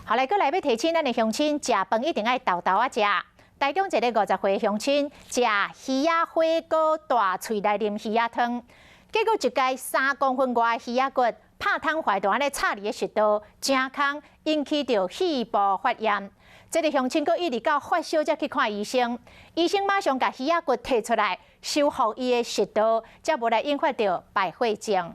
好來，閣來欲提醒咱的鄉親，食飯一定愛沓沓仔食。台中一个50歲鄉親食魚仔火鍋大喙來啉魚仔湯，結果一改3公分外魚仔骨拍癱瘓，就按呢插佇咧食道，真空引起著肺部發炎。這個鄉親閣一直到發燒才去看醫生，醫生馬上共魚仔骨提出來，修復伊的食道，才無來引發著敗血症。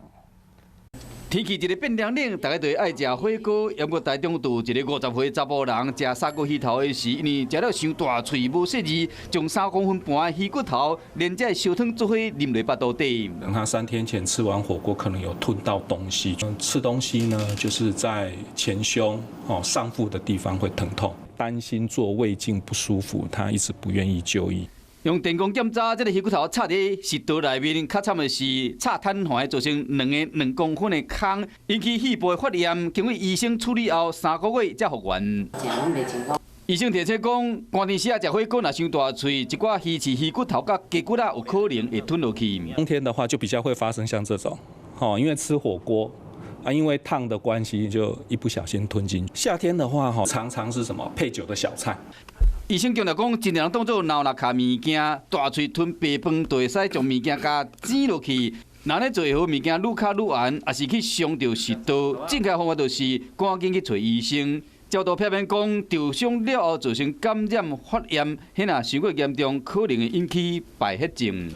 天氣一个變涼冷，大家就會愛食火鍋。毋過台中就有一个50歲查埔人食砂鍋魚頭的時，因為食了傷大喙，無細膩，將3公分半的魚骨頭連這燒湯做伙啉落腹肚底。他3天前吃完火鍋，可能有吞到東西。吃東西呢，就是在前胸哦上腹的地方會疼痛，擔心做胃鏡不舒服，他一直不願意就醫。用電光檢查，這个魚骨頭插佇食道內面，較慘的是插癱瘓，造成兩个2公分的空，引起肺部的發炎。經過醫生處理後，3個月才復原。醫生提醒講，寒天時啊，食火鍋若傷大喙，一寡魚翅、魚骨頭佮雞骨仔有可能會吞落去。冬天的話就比較會發生像這種，吼，因為吃火鍋啊，因為燙的關係，就一不小心吞進去。夏天的話，吼，常常是什麼配酒的小菜。醫生強調講，真濟人當做腦內卡物件，大喙吞白飯就會使將物件共擠落去。若咧做會好物件愈卡愈懸，抑是去傷著食道。正確方法就是趕緊去揣醫生。焦度片面講，受傷了後造成感染發炎，彼若傷過嚴重，可能會引起敗血症。